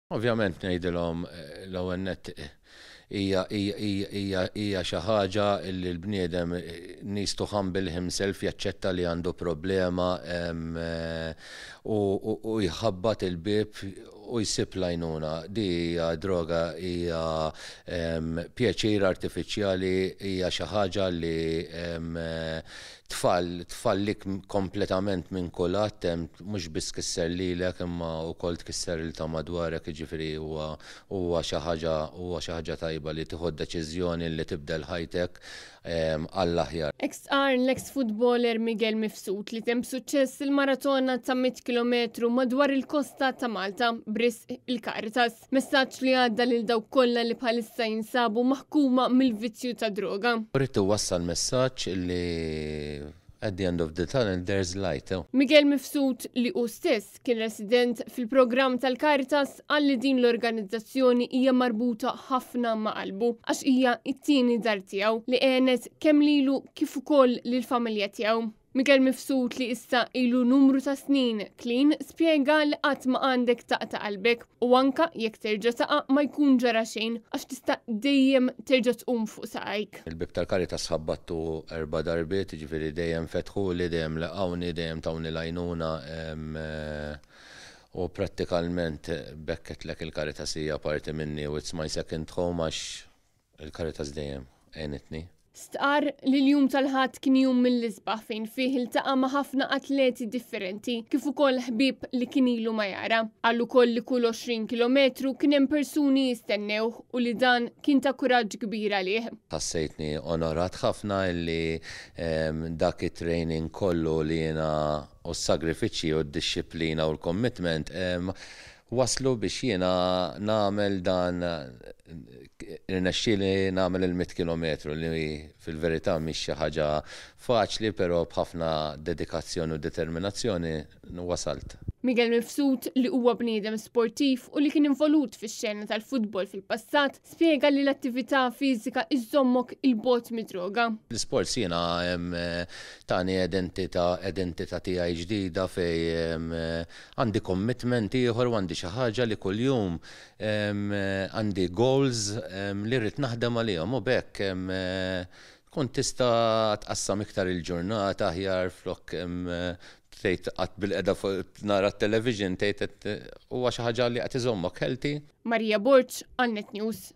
Ovvjament ngħidilhom l-ewwel nett hija hija hija xi ħaġa li l-bniedem needs to humble himself, jaċċetta li għandu problema u jħabbat il-bieb u jsib l-għajnuna. Di hija droga, hija pjaċir artifiċjali, hija xi ħaġa li tfal tfallik kompletament minn kulħadd, mhux biss tkisser lilek imma wkoll tkisser lil ta' madwarek, jiġifieri huwa huwa xi ħaġa huwa xi ħaġa tajba li tieħu d-deċiżjoni li tibdel ħajtek għall-aħjar. Hekk stqarr l-eks futboler Miguel Mifsud li temm b'suċċess il-maratona ta' 100 kilometru madwar il-kosta ta' Malta b'risq il-Caritas. Messaġġ li għadda lil dawk kollha li bħalissa jinsabu maħkuma mill-vizzju tad-droga. Ridt iwassal messaġġ li at the end of the tunnel there's light. Miguel Mifsud, li hu stess kien resident fil-programm tal-Caritas, qal li din l-organizzazzjoni hija marbuta ħafna ma' qalbu għax hija t-tieni dar tiegħu li għenet kemm lilu kif ukoll lill-familja tiegħu. Miguel Mifsud li issa ilu numru ta' snin clean spjega li qatt ma għandek taqta' qalbek u anka jekk terġa' taqa' ma jkun ġara xejn għax tista' dejjem terġa' tqum fuq saqajk. Il-bieb tal-Caritas ħabbattu erba' darbiet, jiġifieri dejjem fetħuli, dejjem laqgħuni, dejjem tawni l-għajnuna u prattikalment b'hekk għedtlek il-Caritas hija parti minni u it's my second home għax il-Caritas dejjem għenitni. Stqarr li l-jum tal-Ħadd kien jum mill-isbaħ fejn fih iltaqa' ma' ħafna atleti differenti kif ukoll ħbieb li kien ilu ma jara. Qal ukoll li kull 20 kilometru kien hemm persuni jistennewh u li dan kien ta' kuraġġ kbir għalih. Ħassejtni onorat ħafna illi dak it-training kollu li jiena u s-sagrifiċċji u d-dixxiplina u l-commitment waslu biex jiena nagħmel dan, irnexxieli nagħmel il-100 kilometru li fil-verità mhix xi ħaġa faċli, però b'ħafna dedikazzjoni u determinazzjoni wasalt. Miguel Mifsud, li huwa bniedem sportiv u li kien involut fix-xena tal-futbol fil-passat, spjega li l-attività fiżika iżommok il-bogħod mid-droga. L-isports jiena tani identità identità tiegħi ġdida fejn għandi commitment ieħor u għandi xi ħaġa li kuljum għandi goals li rrid naħdem għalihom u b'hekk tkun tista' tqassam iktar il-ġurnata aħjar flok tgħid qatt bilqiegħda fuq nara t-television, tgħid huwa xi ħaġa li qed iżommok healthy. Maria Borg għal Net News.